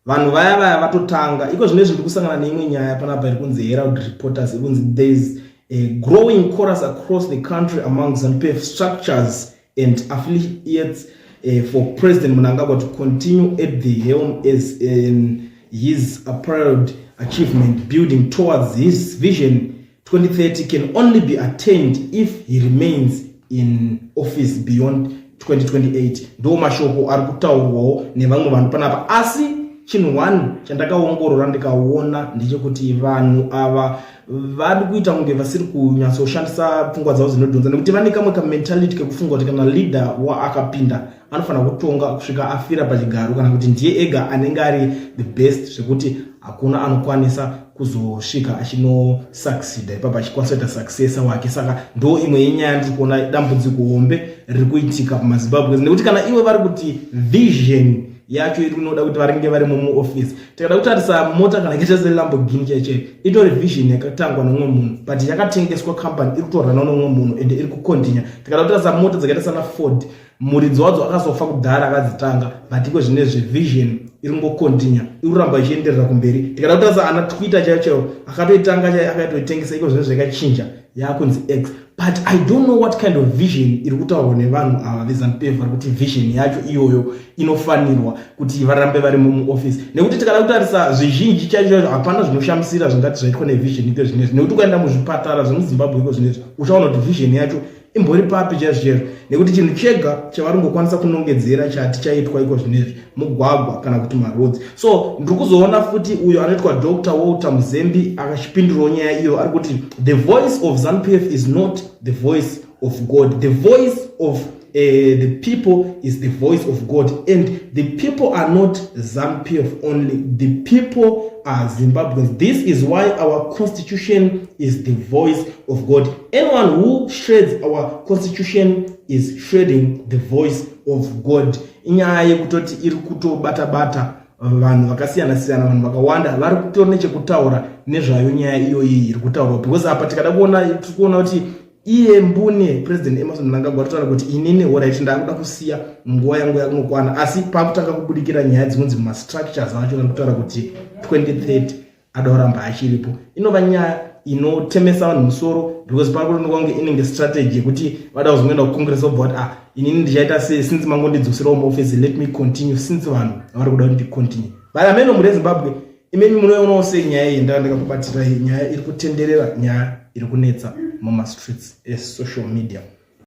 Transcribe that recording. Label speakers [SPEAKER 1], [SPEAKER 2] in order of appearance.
[SPEAKER 1] Vanhu vaya vaya vatotanga iko zvino izvi. Ndiri kusangana neimwe nyaya panapa iri kunzi Herald Reporters, iri kunzi there is a growing chorus across the country among ZANU-PF structures and affiliates for President Mnangagwa to continue at the helm as in his apparelled achievement building towards his Vision 2030 can only be attained if he remains in office beyond 2028. Ndo mashoko ari kutaurwawo nevamwe vanhu panapa. Asi chinhu one chandakaongorora ndikaona ndechekuti vanhu ava vari kuita kunge vasiri kunyatsoshandisa pfungwa dzavo dzinodhonza, nekuti vane kamwe kamentality kekufunga kuti kana leader waakapinda anofanira kutonga kusvika afira pachigaro, kana kuti ndiye ega anenge ari the best, zvekuti hakuna anokwanisa kuzosvika achinosucceeda ipapo, achikwanisa kuita successor wake. Saka ndo imwe yenyaya ndiri kuona dambudziko hombe riri kuitika mumaZimbabwe, nekuti kana iwe vari kuti vision yacho iri kunoda kuti varinge varimo muoffice, tikada kutarisa mota kana ikaita seLamborghini chaichai, itori vision yakatangwa nomumwe munhu, but yakatengeswa company iri kutorana nomumwe munhu ende iri kucontinue. Tikada kutarisa mota dzakaita sana Ford, muridzi wadzo akazofa kudhara akadzitanga, but iko zvinezvi vision iri kungocontinue, iri kuramba ichienderera kumberi. Tikada kutarisa ana Twitter chaiyo chaiyo, akatoitanga chaiyo akatoitengesa, iko zvinezvi yakachinja yakunzi X. But I don't know what kind of vision iri kutaurwa nevanhu ava veZANU-PF vari kuti vision yacho iyoyo inofanirwa kuti varambe vari muoffice, nekuti tikada kutarisa zvizhinji chacho chacho hapana zvinoshamisira zvingati zvaitwa nevision iko zvinezvi, nekuti ukaenda muzvipatara zvemuZimbabwe iko zvinezvi uchaona kuti vision yacho imbori papi chaizvo chaizvo, nekuti chinhu chega chavari ngokwanisa kunongedzera chati chaitwa iko zvinezvi mugwagwa kana kuti maroads. So ndiri kuzoona futi uyo anoitwa Dr Walter Muzembi akachipindurawo nyaya iyo, ari kuti the voice of ZANU-PF is not the voice of God. The voice of the people is the voice of God, and the people are not ZANU-PF only. The people are Zimbabweans. This is why our constitution is the voice of God. Anyone who shreds our constitution is shredding the voice of God. Inyaya yekutoti iri kutobata-bata vanhu vakasiyana siyana, vanhu vakawanda vari kutori nechekutaura nezvayo nyaya iyoyi iri kutaurwa, because apa tikada kuona, tiri kuona kuti iye mbune President Emmerson Mnangagwa aritaura kuti inini, alright, ndakuda kusiya, nguva yangu yakunokwana, asi pakutanga kubudikira nyaya dzinonzi mastructures acho vari kutaura kuti 2030 ada kuramba achiripo. Inova nyaya inotemesa vanhu musoro, because pari kuonekwa kunge inenge strategy yekuti vada kuzongoenda kuCongress vobva kuti, "Ah, inini ndichaita sei since mangondidzoserawo muoffice? Let me continue since vanhu vari kuda kuti ndicontinue." But ameno muri eZimbabwe, imemi munoionawo sei nyaya iyi? Ndaa ndakakubatirai nyaya iri kutenderera, nyaya iri kunetsa mumastreets esocial media.